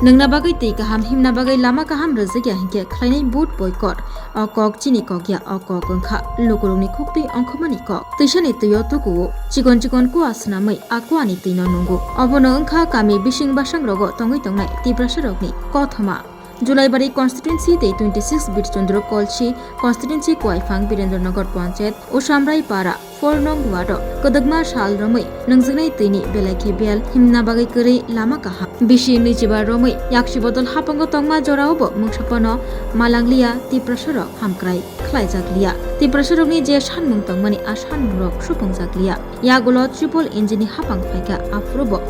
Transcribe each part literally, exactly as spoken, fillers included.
Nwngna bagwi twi kaham, himna bagwi lama kaham rwjakya hinkhe khlainai vote boycott. O kok chini kok ya, o kok wngkha lukurokni khuktwi ongkhormani kok. Twisani twi-o tuku-o, chikon chikon kua swnamwi a kuani twi-no nungo. Obono wngkha kami bising basangrogo tongwi tongnai Tiprasarokni kothoma. Julaibari constituency tei twenty six Birchandra Kolsi constituency Kuaifang Birendranagar Panchayat Usamrai Para four nong ward o kwdwkma sal romwi nungjaknai twini belai khe bel himna bagwi kwrwi lama kaham. Bisi nwichiba romwi yaksi bodol hapango tongma jorao bo mungsa phano malangliya Tiprasarok hamkrai khlaijakliya. Tiprasarokni je sanmung tongmani a sanmungrok supungjakliya. Yagulo triple engine ni hapang phaikha aphuru bo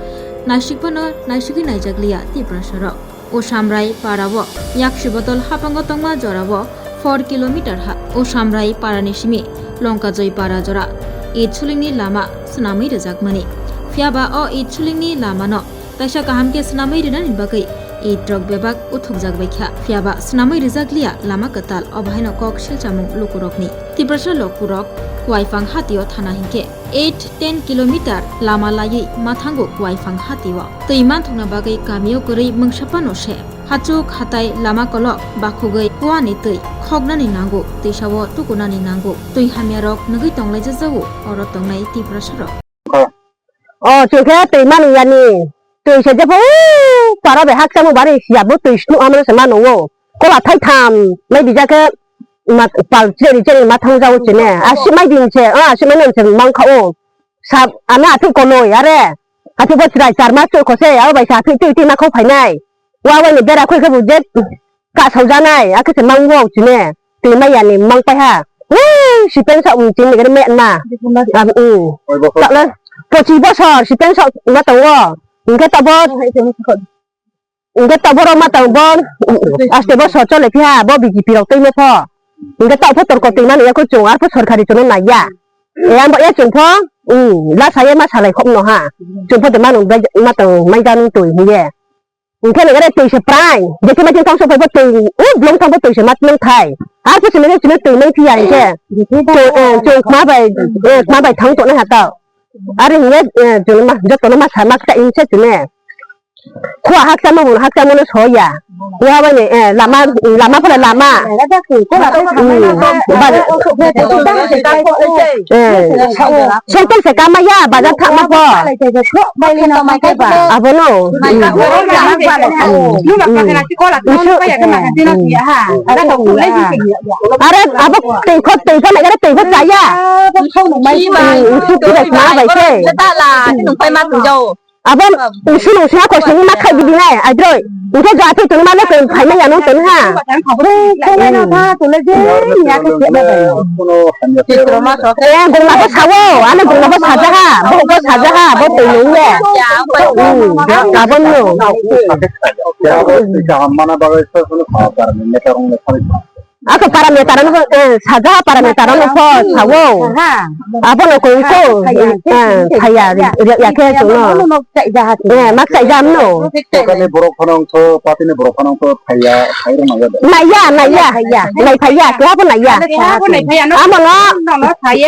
naisik phano naisigwi naijakliya Tiprasarok. Usamrai para o yaksi bodol hapango tongma jora o four kilometer ha Usamrai para ni simi Longkajoi para jora Itsulingni lama swnamwi rwjakmani. Phiyaba o Itsulingni lama no kaisa kaham khe swnamwi rwnani bagwi itrok bebak uthukjak bai kha. Phiyaba swnamwi rwjakliya lama kwtal, obo haino kok silchamung lukurokni. Tiprasa lukurok Kuaifang hatio thana hinkhe eight ten kilometer lama laiwi mathango Kuaifang hatio. Twi manthokna bagwi kamio kwrwi mungsa phano se. Hachuk hatai lama kolok bakhugwi kuani twi khoknani nango, twisao tukunani nango. Twi hamyarok nugwi tonglaijajao oro tongnai Tiprasarok. O chwngkhe twi mani yani. Twi se jepho para bai hakchamo bari siya bo twi snu amano se mano o. Kola thai tham mai bijak khe ma-, pal cheri cheri ma thang jao chine. Asi mai din se, a, asi mai din se mang kha o. Sa, ano athu koloi are. Athu bo chwrai char mas chwkho se, abo bai sa athu twi twi ma khau phainai. Wa wai ni bera khoi khe bo je ka sau janai, akhe se mang wao chine. Twi mai yani mang pai ha. Ui, sipeng sa um chini gari me na. Ab, um. Takle, pochi bosor sipeng sa ma tongo. Hingke tabo, hingke tabo ro ma tong bo, aste bo so chole phi ha, bo B J P rok twi me pho. Hingke tabo pho torko twi mani ya ko chung, ar pho sorkari chunu nai ya. E ambo ya chung pho, um, la sa ye ma salai khop no ha. Chung pho de ma nung bai, ma tong mai ja nung twi hingye. Hingke nengre twi se prai, jekhe mai thang sok bo twi, u blong thang bo twi se mat nang thai. Ar pho se nengre chini twi nang phiya hingke. Chung, eh, chung ma bai, eh, ma bai thang to na ha tao. Ar hingke, eh, chung ma, joto no ma sa mak ta hingse chini. Khua hakcha ma bo hakcha ma no so ya. Wa bai ni, eh, lama, lama phala lama. Hmm, ba-, eh, songtol se kama ya, bazar thang ma pho. Abono. Are abo tengkho, tengkho nai, are tengkho chaya. Usu kira ma bai se. Abo usu no usu ko sini ma khai bidi nai, adroi. Usu ja tu tu ma le ko khai ma ya no tu ha. Eh, gongma bo sawo, ano gongma bo saja ha, bo bo saja ha, bo twi nung ye. Hmm, abon no. Kaham mana bagwi sa sono kha parani neta rong le khani. Ako para me tarano, eh, saja para me tarano pho sawo. Abono ko ko, eh, phaya, ya, ya khe chungno. Eh, mak chai jam no. Tokani borok phano to, patini borok phano to phaya, phai rw naya. Naya, naya, nai phaya, kla bo naya. Amo no.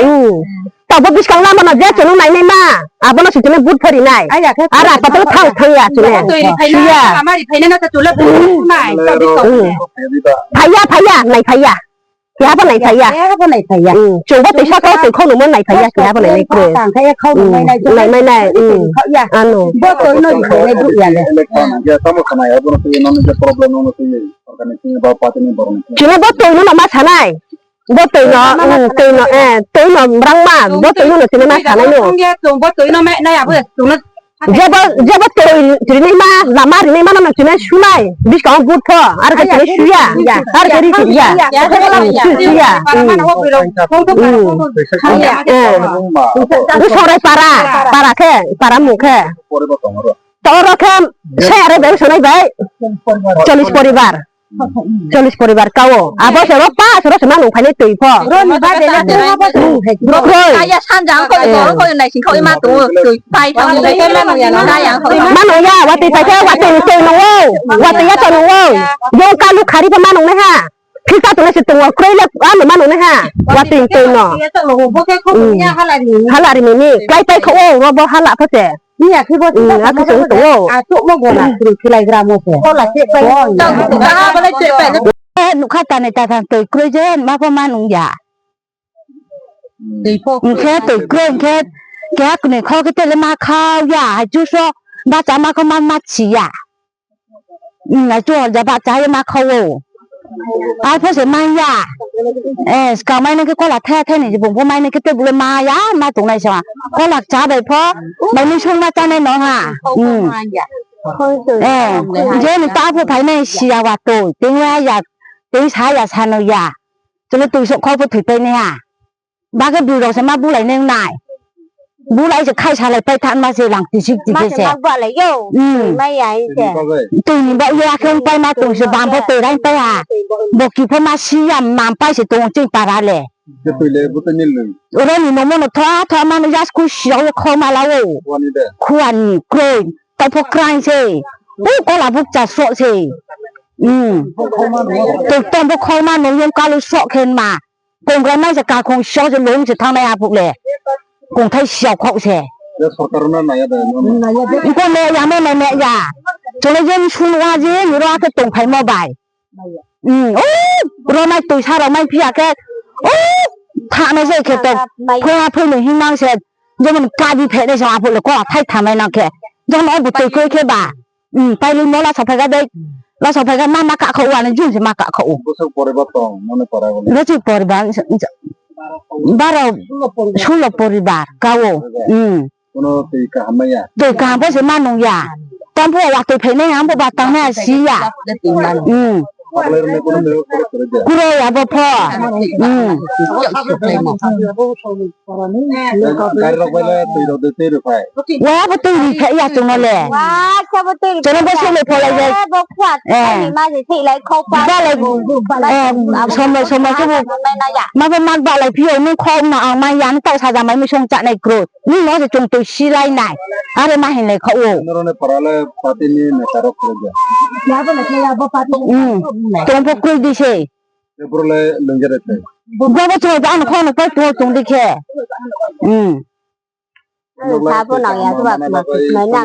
Hmm. Tabo biskang lama no je chunu nai nai ma. Abono si chunu but phari nai. Ara patal thang thang ya chunu. Siya. Phaya, phaya, nai phaya. Kya bo nai phaya. Kya bo nai phaya. Hmm. Chungbo tei saka tei khau nungmo nai phaya, kya bo nai nai kre. Tang kaya khau nungmo nai. Nai mai nai. Hmm. Khau ya. Ano. Bo toi no ri nai bru ya le. Tamo khana ya bo no tui no je problem no tui. Organizing ba patini borok. Chunu bo toi no ma sanai. Bo twi no, mm, twi no, eh, twi no brangma, bo twi no tini ma sanai no. Jebo, jebo twi rini ma, lama rini ma no tini sunai, biskang but pho, ar ke tini suya, ar ke ri suya. Mm, su-, suya. Mm. Mm. Eh. Bu sorai para, para khe, para mung khe. Toro khe se are bai sonai bai. Chollish poribar. Chollish poribar kao. Abo se ro pa se ro se manung phainai twi pho. Ro ni ba de na twi abo se. Ro koi. Kaya sanjang koi, eh, ro koi nai sing koi ma tu twi pai thang ni. Manung ya, wa twi pai khe, wa twi twi nung o. Wa twi ya to nung o. Yo kalu khari pho manung nai ha. Philta tuna se tongo, kroi le ano mano ne ha. Watwi twi no. Halari mimi, klai pai kho o, ro bo hala kho se. Ni ya khe bo. Hmm, a khe tong tongo. A tok mo gona kri khlai gra mo se. Kola che pai. Kola che pai. Eh, nukha tani ta than twi kroi je ma pho ma nung ya. Hwnkhe twi kwrwi hwnkhe keha kwnwi kho khe tele ma khao ya, hai chuso bacha ma kho ma ma chi ya. Nai chu hor ja bacha hai ma khao o. Ai pho se man ya. Eh, swkang mai nang khe kola the the ni bung pho mai nang khe tei bule ma ya, ma tongnai sa. Kola cha bai pho, bai ni sung ma cha nai no ha. Hmm. Eh, je ni ta pho phai nai si ya wa to, teng wa ya, teng sa ya sa no ya. Chwla twi sok kho pho thwi pai nai ha. Bagwi bwrwi rok se ma bulai nai nai. Bulai se khai salai pai than ma se lang tisik Ma tisik se se. ma ba lai yo. Hmm. Ma ya in se. Twi ni ba ya khe pai ma twi se bam pho twi rai pai ha. Bo ki pho ma si ya mam pai se tong ching para le. Oro ni nomo no tho tho ma no jas ku si ya kho ma la o. Khua ni kroi. Ta pho krai se. U kola buk cha so se. Hmm. Twi tom pho kho ma no yong kalu so khen ma. Kongrai mai se kakhong siya se lung se thangnai apuk le. Kongthai siya khok se. Ya sorkar no naya da no. Ko me ya me me me ya. Chole je ni sunu wa je ni ro ake tong phai mo bai. Hmm. O ro mai tui sa ro mai phiya ke. O tha me se khe to. Phwa phoi no hing nang se. Jemon kabi phe ne sa apuk le ko thai tha mai nang khe. Jemon o bu tui koi khe ba. Hmm, pailwi mo lasa phaikha dei. Lasa phaikha ma ma kakho uani jun se ma kakho u. Bwswk poribar tong, mone pora bole. Bwswk poribar, baro, sulo poribar, kao. Hmm. Kono twi kaham maya. Twi kaham bo se ma nung ya. Tambo wa twi phainai hambo ba tangnai si ya. Hmm. Kuro ya bo pho. Hmm. Gari rok bai le twi rok de twi rok phai. Wa bo twi ri kha ya chwng le. Wa sa bo twi ri. Chwng bo se le pholai jai. Bo khwa. Eh. Ni ma je thei lai khok pa. Ba lai. Eh, somoi somoi khe bo. Ma bo mak ba lai phi o nung khok no ang ma ya ni ta sa ja mai mi song cha nai kro. Ni no se chwng twi si lai nai. Are ma hin lai kho o. Noro ne para le party ni neta rok kro ja. Ya bo le ya bo party. Hmm. Tong bo kro di se. Bro le lungja de te. Baba chwng ta ano khon pai to tong dikhe. Hmm. Ano sabo nang ya suba ma nai na.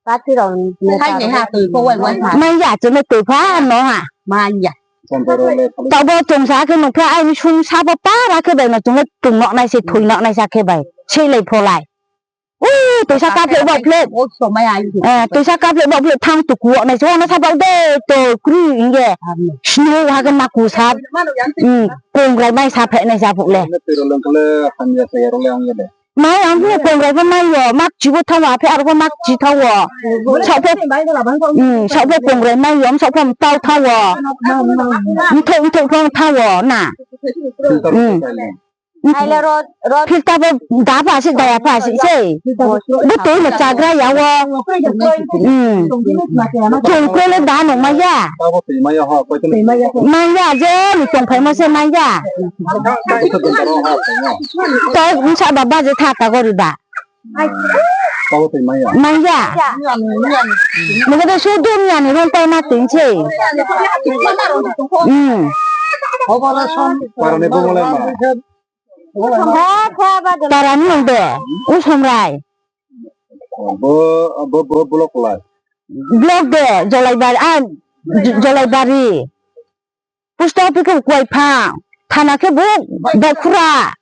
Pati rong ne. Hai ne ha tu ko wai wai ha. Mai ya chwng twi pha no ha. Ma ya. Tabo chwng sa khe nukha ai sung sabo para khe bai no chwng tong nok nai se thui nok nai sa khe bai. Sei lai pholai. Ui, tuisa kaplek bokplek. Eh, tuisa kaplek bokplek thang tuku wak nai se, wana sabak de, to kru inge. Snow hake maku sap. Hmm, kongrai mai sa phek nai sa phuk le. Mai ang phuk kongrai bo mai yo, mak chibo thawa, phek aro bo mak chi thawo. Sok phek, hmm, sok phek kongrai mai yo, sok phek tau thawo. Mthok mthok phang thawo, na. Hmm. Ai le ro, ro. Filter bo da pha si, da ya pha si se. Bo twi no chagra ya wo. Hmm. Chwng kro le da no ma ya. Ma ya je ni tong phai ma se ma ya. To unsa baba je tha ta gori da. Ma ya. Mo de su dun ya ni ron tai ma tin se. Hmm. Para ni nung de, Usomrai. Bo, bo, bo, block lai. Block de, Jolaibari, ah, J-, Jolaibari. Post office khe Kuaiphang, thana khe bo Bakhura.